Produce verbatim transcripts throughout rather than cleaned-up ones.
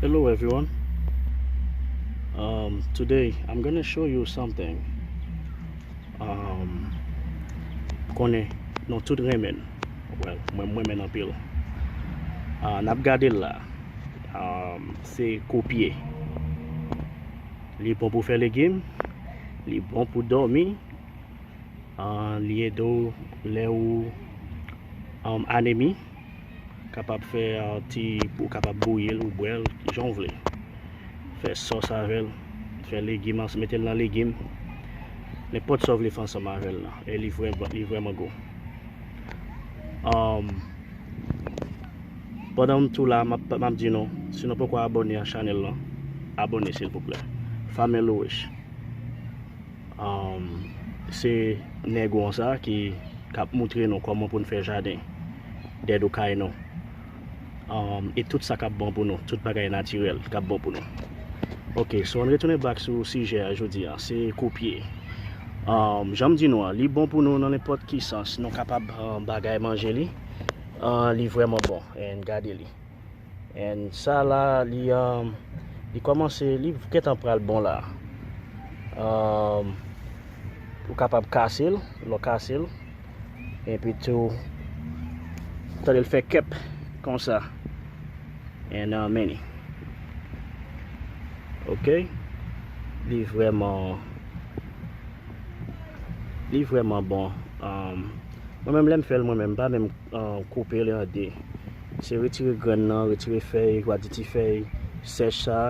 Hello everyone. Um, today I'm gonna show you something. Um, konnen nou tout renmen l. Well, mwen, mwen renmen l anpil. Uh, n ap gade l la. Um, se koupye. Li bon pou fè legim, li bon pou dòmi, uh, li ede w lè ou um, anemi, kapab fè uh, ti, ou kapab bouyi l, ou bwè l, jan w vle. Fè sòs avè l, fè legim, mete l nan legim. Nenpòt sa w vle fè ansanm avè l la. E li vrèman, li vrèman gou. Um, pandan m tou la, m ap, m ap di nou, si nou poko abòne a chanèl lan, abòne silvouplè. Family Wish. Um, se nèg wan sa ki k ap moutre nou kòman pou n fè jaden dèyè do kay nou. Um, e tout sa k ap bon pou nou, tout bagay natirèl k ap bon pou nou. Ok, so ann retounen back sou sijè a jodi a, se koupye. Um, jan m di nou an, li bon pou nou nan nenpòt ki sans, nou kapab um, bagay manje li. Uh, li vrèman bon, and gade li. And sa la, li, um, li kòmanse, li gentan pral bon la. Um, ou kapab kase l, lè w kase l. Epi tou, tande l fè kèp konsa. And uh, many. Ok? Li vrèman, li vrèman bon. Um, mwen menm, lè m fè l, mwen menm, m pa menm uh, koupe l an de. Se retire grenn nan, retire fèy, gwo ti fèy sèch sa,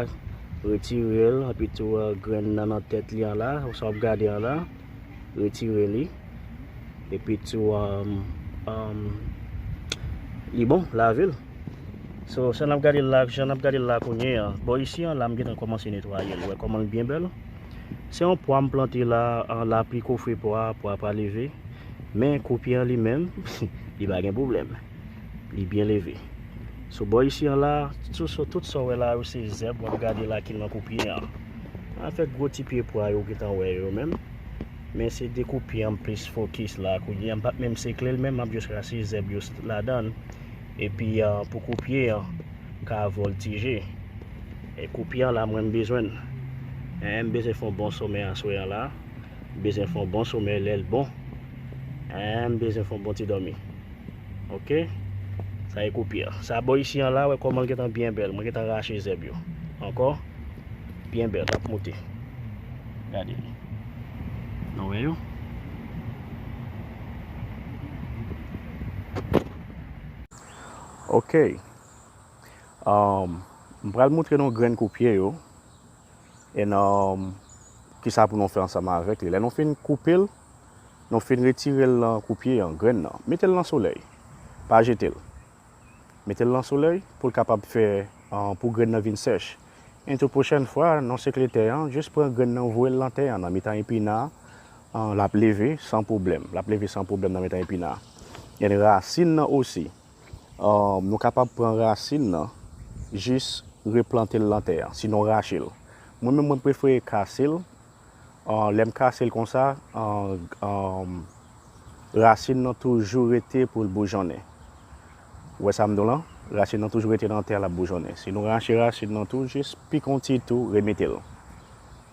retire l, epi tou uh, grenn nan nan tèt li an la, sa w ap gade an la, retire li. Epi tou, um, um, li bon, lave l. So, sa n ap gade l la, jan n ap gade l la kounye a, bò isi an la, m gentan kòmanse netwaye l. Ou wè kòman l byen bèl? Se yon pwa m plante la, an lapli kofre pwa, pwa pa leve. Men koupye an li menm, li pa gen pwoblèm. Li byen leve. Sou bò isi an la, tout sa, tout sa w wè la yo se zèb w ap gade la ki nan koupye an. Avèk gwo ti pye pwa yo w gentan wè yo menm. Men se de koupye an m plis fokis la. Kounye a m p ap menm sekle l menm, m ap jis rase zèb yo ladan l. Epi pou koupye an ka vòltije. E koupye an la mwen m bezwen l. Hein, m bezwen fè yon bon somè aswè an la. M bezwen fè yon bon somè lè l bon. Hein, m bezwen fè yon bon ti dòmi. Ok? Sa e koupye a. Sa bò isi an la, wè kòman l gentan byen bèl. Mwen gentan rache zèb yo. Ankò. Byen bèl, l ap moute. Gade. Nou wè yo? Ok. Um, m pral moutre nou grenn koupye yo. E nan kisa pou nou fè ansanm avèk li. Lè nou fin koupe l, nou fin retire l nan koupye an, grenn nan. Mete l nan solèy. Pa jete l. Mete l nan solèy pou l kapab fè, an, pou grenn nan vin sèch. E tou pwochèn fwa, nan sekle tè an, jis pran grenn nan voye l nan tè an, nan mitan epina, an, l ap leve san pwoblèm. L ap leve san pwoblèm nan mitan epina. E rasin nan osi. An, nou kapab pran rasin nan, jis replante l nan tè an, sinon rache l. Mwen menm, mwen prefere kase l. An, lè m kase l konsa, an, an, rasin nan toujou rete pou l boujonnen. Ou wè sa m di w lan? Rasin nan toujou rete nan tè a, l ap boujonnen. Si nou rache rasin nan tou, jis pike yon ti tou, remete l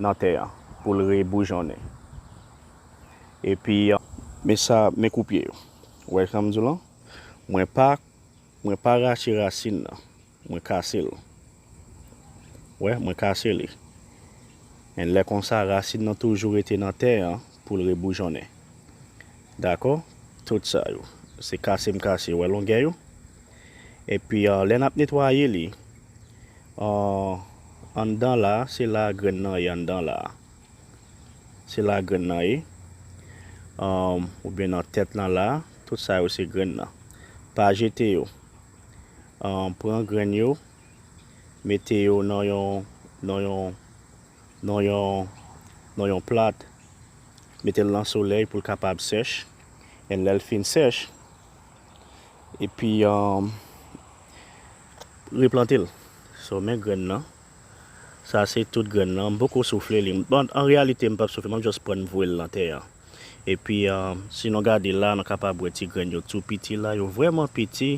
nan tè a pou l reboujonnen. Epi, an, men sa, men koupye yo. Ou wè sa m di w lan? Mwen pa, mwen pa rache rasin nan. Mwen kase l. Wè, mwen kase li. Men lè konsa, rasin nan toujou rete nan tè an pou l reboujonnen. Dakò? Tout sa yo. Se kase m kase, wè longè yo? Epi, ah, lè n ap netwaye li, ah, anndan la, se la grenn nan ye anndan la. Se la grenn nan ye. Ahn, oubyen nan tèt lan la, tout sa yo se grenn nan. Pa jete yo. Ahn, pran grenn yo, mete yo nan yon, nan yon, nan yon, nan yon plat. Mete l nan solèy pou l kapab sèch. And lè l fin sèch, epi, ahn, replante l. So, men grenn nan. Sa se tout grenn nan. M poko soufle li. Bon, an reyalite, m p ap soufle, m ap just pran voye l nan tè a. Epi, ahn, si nou gade la, nou kapab wè ti grenn yo tou piti la. Yo vrèman piti.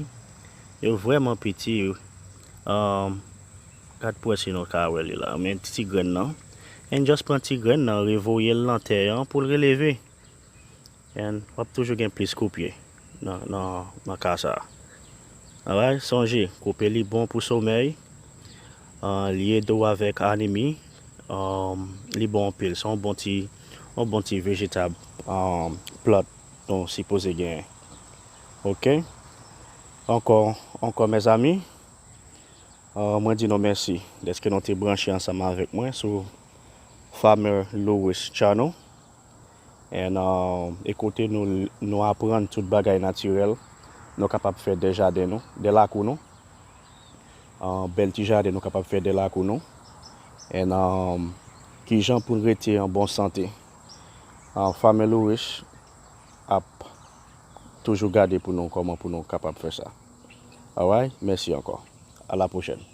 Yo vrèman piti. Ahn, Gad pwen si nou ka wè li la. Men ti grenn nan. And just pran ti grenn nan, revoye l nan tè an pou l releve. And w ap toujou gen plis koupye nan, nan, nan ka sa. Alright, sonje, koupe li bon pou somèy. Ah, li ede w avèk anemi. Um, li bon anpil. Se yon bon ti, yon bon ti vejetab, um, plant nou sipoze genyen. Ok? Ankò, ankò, mezanmi, uh, mwen di nou mèsi dèske nou te branche ansanm avèk mwen sou Farmer Lewis Channel. And, uh, e kote nou, nou aprann tout bagay natirèl nou kapab fè dè jaden nou, dè lakou nou. Uh, bèl ti jaden nou kapab fè dè lakou nou. And, um, kijan pou n rete an bon sante. Uh, Farmer Lewis ap toujou gade pou nou kòman pou nou kapab fè sa. Alright, mèsi ankò. A la pwochèn.